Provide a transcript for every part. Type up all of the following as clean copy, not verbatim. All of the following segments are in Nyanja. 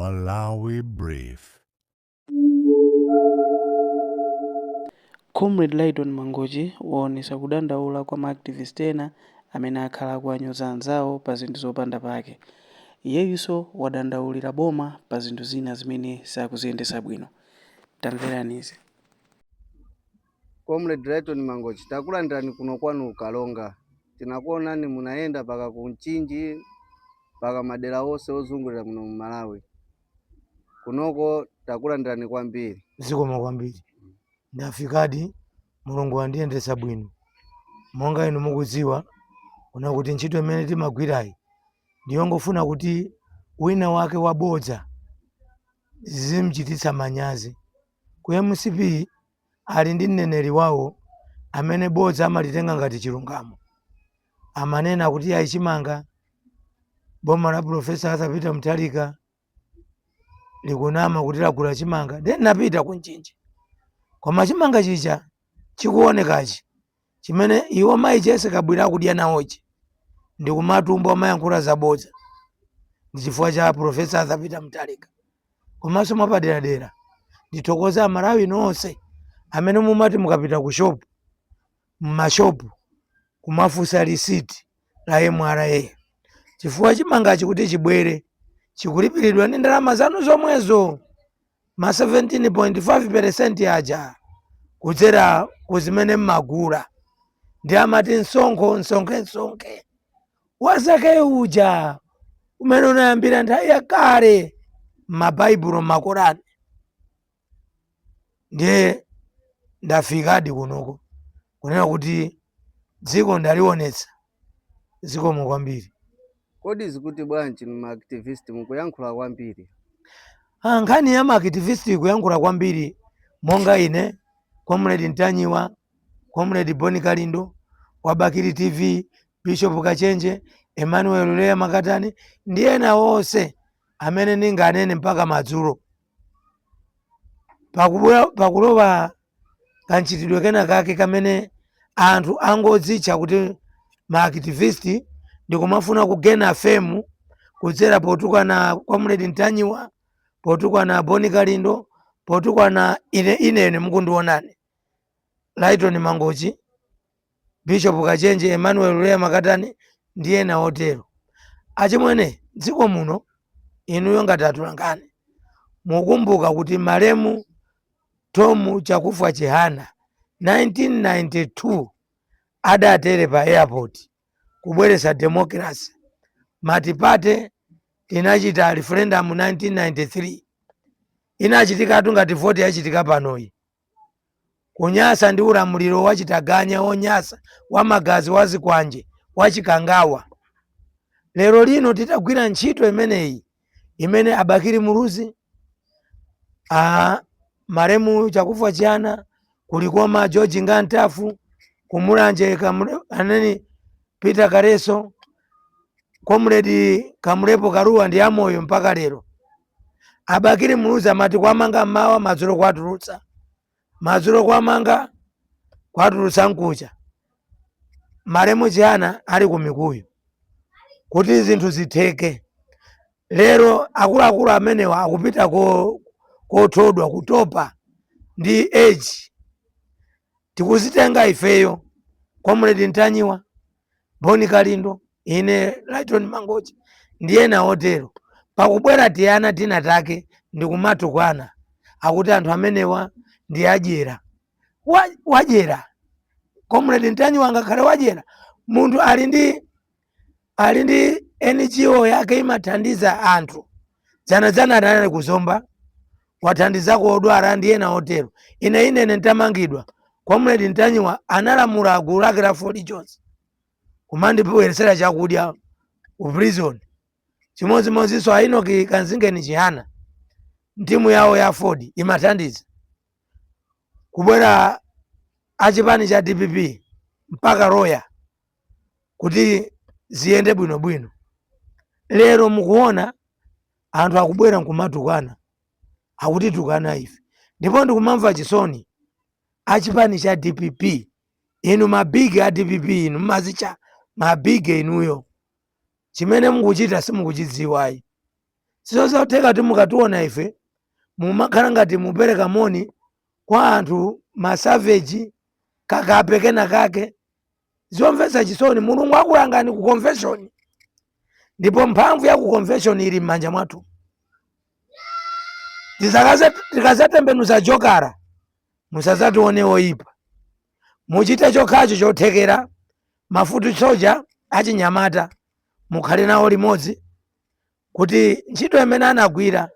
Malawi Brief. Comrade Lyton Mangochi waonesa kudandaula kwa ma activist ena amene akhala akuwanyoza anzawo pa zinthu zopanda pake. Iyeyunso wadandaulira boma pa zinthu zina zimene sakuziyendesa bwino. Tamverani izi. Comrade Lyton Mangochi, takulandirani kuno kwanu Karonga. Tinakuonani munayenda paka ku Mchinji, paka madera onse ozungulira muno mu Malawi. Kunoko takulandirani kwambiri. Zikomo kwambiri. Ndafikadi, Mulungu wandiyendetsa bwino. Monga inu mukudziwa kuna kuti ntchito imene timagwirayi ndiyongofuna kuti wina wake wabodza zimchititsa manyazi. Ku MCP ali ndi mneneri wawo amene bodza amalitenga ngati chilungamo. Amanena kuti ayi, chimanga, boma la Professor Arthur Peter Mutharika likunama kuti lagula chimanga. Then napita ku Mchinji, koma chimanga chija chikuonekachi chimene iwo mayi Jessie Kabwila akudya nawochi ndikumatumbo amayankhula zabodza ndi chifukwa cha Professor Arthur Peter Mutharika. Komanso mwapaderadera ndithokoza Amalawi nonse amene mumati mukapita ku shop, mmashopu, kumafunsa lisiti la MRA, chifukwa chimangachi kuti chibwere chikulipiridwa ndi ndalama zanu zomwezo, ma 17.5% aja, kudzera ku zimene mmagula. Ndi amati msonkho msonkhe msonkhe wazake uja umene unayambira nthawi yakale m'mabaibulo, m'makorani. Ndiye ndafikadi kunoko kunena kuti dziko ndalionetsa. Zikomo kwambiri. Kodi zikuti bwanji ma activist mukuyankhula kwambiri? Ah, nkhani ya ma activist kuyankhula kwambiri, monga ine Comrade Ntanyiwa, Comrade Boni Kalindo wa Bakili TV, Bishop Kachenje, Emmanuel Leya Makatani ndi ena onse amene ndinganene mpaka madzulo, pakulowa kanchitidwe kena kake kamene anthu angodzitcha kuti ma activist ndikumafuna kugena fame kudzera potukwana Comrade Ntanyiwa, potukwana Boni Kalindo, potukwana ine inene mukundionani, Lyton Mangochi, Bishop Kachenje, Emmanuel Leya Makatani ndi ena otero. Achimwene, dziko muno inuyo ngati atulangani mukumbuka kuti malemu Tom Chakufwa Chihana 1992 adatere pa airport kubweretsa democracy. Multiparty tinachita referendum 1993, inachitikatu ngati voti yachitika panoyi. Kunyasa ndi ulamuliro wachitaganya, wonyasa, wamagazi, wazikwanje, wachikangawa. Lero lino titagwira ntchito imeneyi imene a Bakili Muluzi, a malemu Chakufwa Chihana, kulikoma George Ngantafu, kumulanje aneni Peter Kareso, Comrade Kamulepo Karuwa ndi amoyo mpaka lero. A Bakili Muluzi amati kwamanga mmawa, madzulo kwatulutsa, madzulo kwamanga, kwatulutsa nkucha. Malemu Chihana ali ku Mikuyu kuti zinthu zitheke. Lero akuluakulu amenewa akupita kothodwa, kutopa ndi age. Tikuzitenga ifeyo, Comrade Ntanyiwa, Boni Kalindo, ine Lyton Mangochi ndi ena otero. Pakubwera tiyana tina take ndikumatukwana, akuti anthu amenewa ndi adyera. Wadyera Comrade Ntanyiwa ngakhale wadyera, munthu ali ndi NGO yake imathandiza anthu. Dzanadzana anali kuzomba, wathandizako odwala ndi ena otero. Ine inene ntamangidwa, Comrade Ntanyiwa analamula gulu lake la Fort Jones kumandibweretsera chakudya ku prison. Chimodzimodzinso a Enoch Kanzingeni Chihana, timu yawo ya Ford imathandiza. Kubwera achipani cha DPP mpaka lawyer kuti ziyende bwinobwino. Lero mukuona anthu akubwera nkumatukana, akutitukana ife, ndipo ndikumamva chisoni. Achipani cha DPP, inu mabigi a DPP, inu mmazicha mabigi, inuyo chimene mukuchita simukuchidziwayi. Sizotheka kuti mukationa ife mumakhala ngati mupereka moni kwa anthu ma savage, kakape kena kake. Zomvetsa chisoni. Mulungu akulangani ku convention, ndipo mphamvu ya ku convention ili m'manja mwathu. Tikazatembenuza jokara, musazatione oyipa. Muchite chokhacho chothekera, mafutu soja achinyamata mukhale nawo limodzi kuti ntchito imene anagwira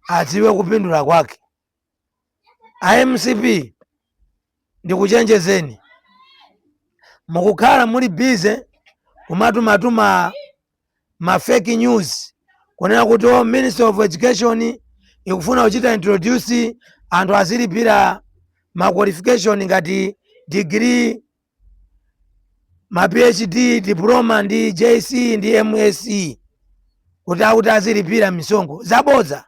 adziwe kupindula kwake. A MCP, ndikuchenjezeni, mukukhala muli busy kumatumatuma ma fake news kunena kuti, oh, Minister of Education ikufuna kuchita introduce anthu azilipira ma qualification ngati degree, ma PhD, diploma ndi JC ndi MSc, kuti akuti azilipira misonkho. Zabodza.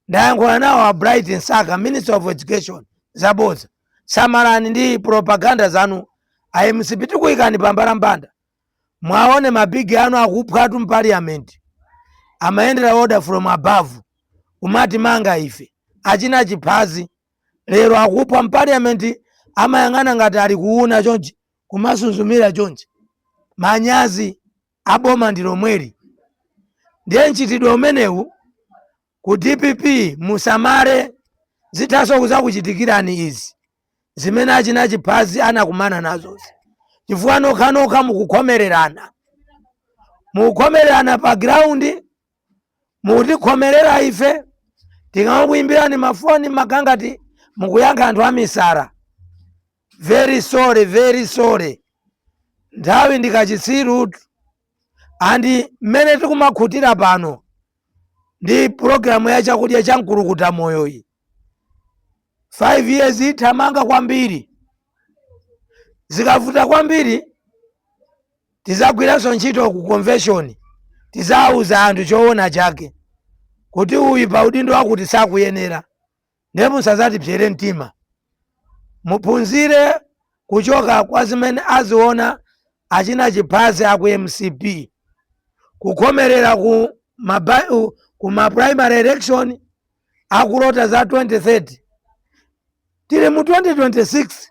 Ndayankhula nawo a Bright Msaka, Minister of Education. Zabodza. Samalani ndi propaganda zanu a MCP, tikuyikani pambalambanda. Mwaone mabigi anu akuphwatu m'parliament, amayendera order from above kumati manga ife. Achina chiphazi lero akupha m'parliament, amayang'ana ngati ali kuuna chonchi, kumasunzumira chonchi. Manyazi aboma ndi lomweli. Ndiye mchitidwe umenewu ku DPP, musamale, zithaso kuzakuchitikirani izi zimene achina chiphazi anakumana nazozi, chifukwa nokhanokha mukukhomererana, mukukhomererana pa ground, mukutikhomerera ife. Tikamakuyimbirani mafoni makangati mukuyankha anthu amisala. Very sorry, very sorry. Nthawi ndikachitsiru andi mmene tikumakhutira pano ndi pulogalamu ya chakudya cha mkulukuta moyo iyi, 5 years ithamanga kwambiri. Zikavuta kwambiri, tizagwiranso ntchito ku convention, tizawuza anthu choona chake kuti uyu pa udindo wakuti sakuyenera. Ndiye musazatipsere mtima. Muphunzire kuchoka kwa zimene aziona achina chiphazi aku MCP, kukhomerera ku ma primary election, akulota za 2030. Tili mu 2026,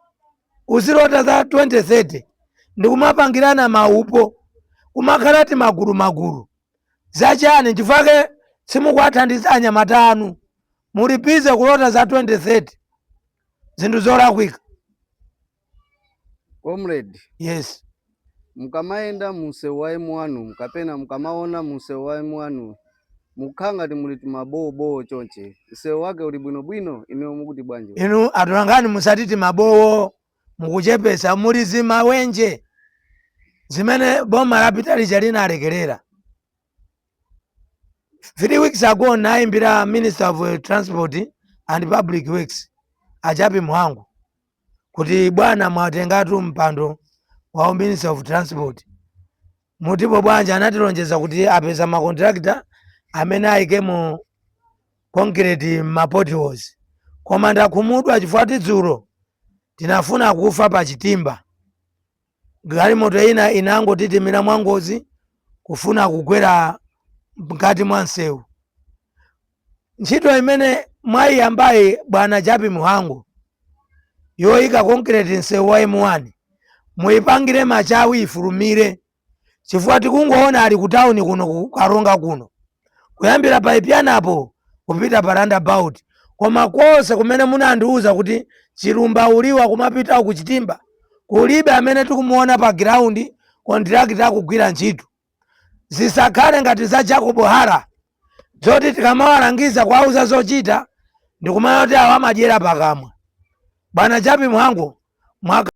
uzilota za 2030 ndikumapangirana maupo, kumakhala ti magulu magulu zachani? Chifukwa simukuwathandiza anyamata anu, muli busy kulota za 2030, zinthu zolakwika. Comrade, Yes. mukamayenda munsewu wa M1 kapena mukamaona munsewu wa M1, mukukhala ngati muli timabowobowo chonche. Msewu wake uli bwinobwino? Inuyo mukuti bwanji? Inu atulangani, musatiti mabowo, mukuchepesa. Muli zimawenje zimene boma lapita lija linalekerera. 3 weeks ago nayimbira Minister of Transport and Public Works a Jappie Mhango kuti, "Bwana, mwatengatu mpando wa Minister of Transport, mutipo bwanji?" Anatilonjeza kuti apeza ma contractor amene ayike mu concrete ma potholes, koma ndakhumudwa chifukwa tidzulo tinafuna kufa pa Chitimba. Galimoto ina inangotitimira mwangozi kufuna kugwera mkati mwa msewu. Ntchito imene mwayiyambayi, bwana Jappie Mhango, yoyika concrete msewu wa M1, muyipangire machawi, ifulumire, chifukwa tikungoona ali ku tawuni kuno, ku Karonga kuno, kuyambira pa Ipyanapo kupita pa roundabout, koma konse kumene munandiuza kuti Chilumba uliwa kumapita ku Chitimba, kulibe amene tikumuona pa ground contractor akugwira ntchito. Zisakhale ngati za Jacob Hara zoti tikamawalangiza, kuwauza zochita, ndikumana kuti awa amadyera pakamwa. Bwana Jappie Mhango, mwaka